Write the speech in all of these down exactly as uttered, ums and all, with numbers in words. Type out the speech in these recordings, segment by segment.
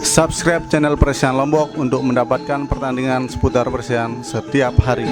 Subscribe channel Persian Lombok untuk mendapatkan pertandingan seputar Persian setiap hari.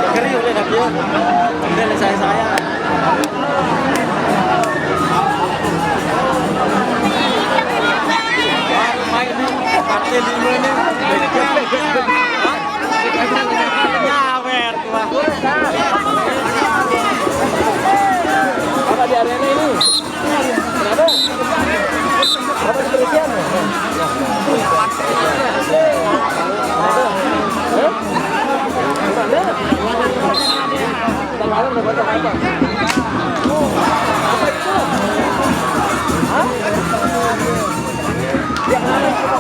Ngeri udah dah dia. Udah lah saya-saya. Baru main nih, partai lima nih. Nyawer gua. Apa di arena ini? Kenapa? Apa kepolisian? Hah? Gimana? Ntar malam udah baca apa? Apa itu? Hah? Ya, kenapa itu?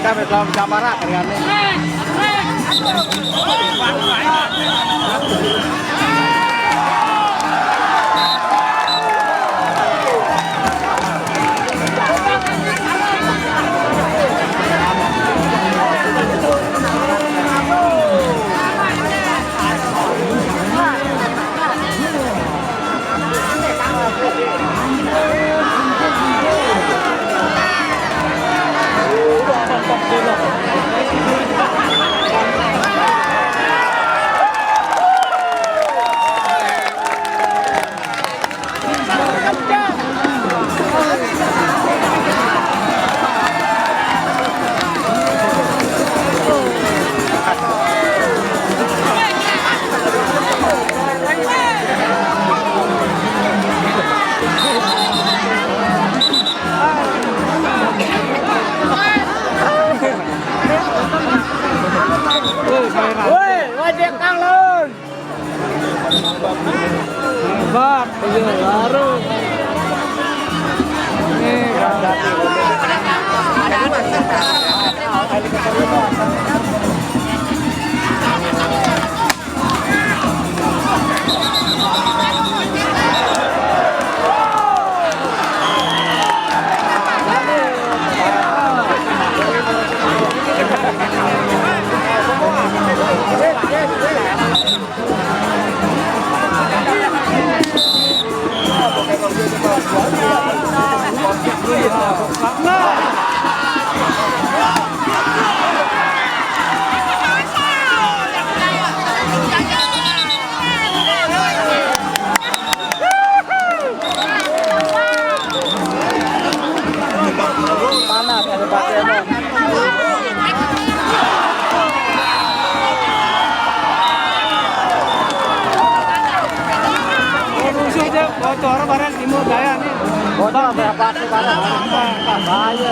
Kami telah mencaparak dengan ini. Bat, iya, baru. Ini, Panas, ada Pak Cemong. Musuh aja bocor bareng Timur Jaya nih. Bocor berapa sih, panas? Bahaya.